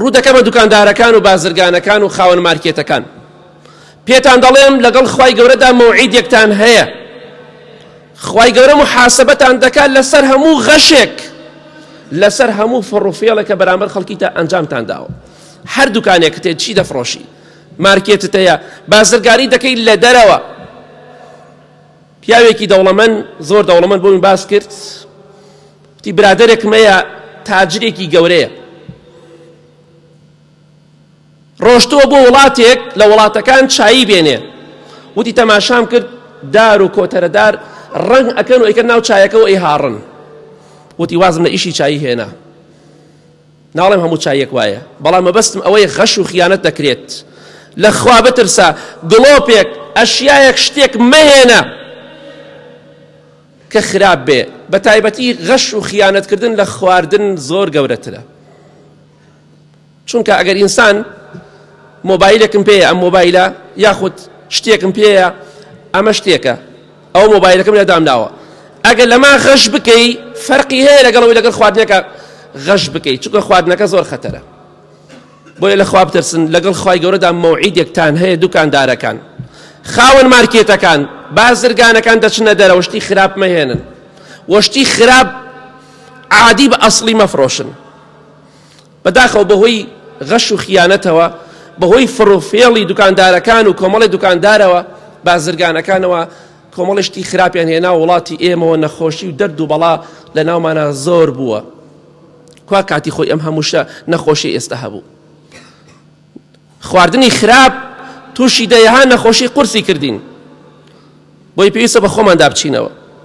ڕوو دەکەمە دوکاندارەکان و بازرگانەکان و خاوەن مارکێتەکان پێتان دەڵێم لەگەڵ خوای گەورەدا مەوعیدێکتان هەیە خوای گەورە محاسبەتان دەکات لەسەر هەموو غەشێک لەسەر هەموو فڕوفێڵێک کە بەرامبەر خەڵکی تا ئەنجامتان داوە هەر دوکانێکت هەیە چی دەفرۆشی مارکێتت هەیە بازرگانی دەکەی لە دەرەوە پیاوێکی دەوڵەمەند زۆر دەوڵەمەند بۆم باس کرد وتی برادەرێکم هەیە تاجرێکی گەورەیە ڕۆشتووە بۆ وڵاتێک لە وڵاتەکان چایی بێنێ وتی تەماشام کرد دار و کۆتەرەدار ڕەنگ ئەکەن و ئەیکەن ناو چایەکەوە ئەیهاڕن وتی وازم لە ئیشی چایی هێنا ناڵێم هەموو چایەک وایە بەڵام مەبەستم ئەوەیە غەش و خیانەت دەکرێت لە خوا بترسە گڵۆپێک ئەشیایەک شتێک مەهێنە کە خراپ بێ بە تایبەتی غەش و خیانەتکردن لە خواردن زۆر گەورەترە چونکە ئەگەر ئینسان مۆبایلێکم پێیە ئەم مۆبایلە یاخود شتێکم پێیە ئەمە شتێکە ئەو مۆبایلەکەم لە دامناوە ئەگەر لەما غەش بکەی فەرقی هەیە لەگەڵ ئەوەی لەگەڵ خواردنەکە غەش بکەی چونکە خواردنەکە زۆر خەتەرە بۆیە لە خوا بترسن لەگەڵ خوای گەورەدا مەوعیدێکتان هەیە دوکاندارەکان خاوەن مارکێتەکان بازرگانەکان دەچنە دەرەوە شتی خراپ مەهێنن وەشتی خراپ عادی بە ئەسڵی مەفرۆشن بەداخەوە بەهۆی غەش و خیانەتەوە بەهۆی فڕوفێڵی دوکاندارەکان و کۆمەڵی دوکاندارەوە بازرگانەکانەوە کۆمەڵی شتی خراپیان هێنا وڵاتی ئێمەوە نەخۆشی و دەرد و بەڵا لە ناومانە زۆر بووە کوا کاتی خۆی ئەم هەمووشە نەخۆشی ئێستا هەبوو خواردنی خراپ تووشی دەیەها نەخۆشی قورسی کردین بۆی پێویستە بە خۆماندا بچینەوە.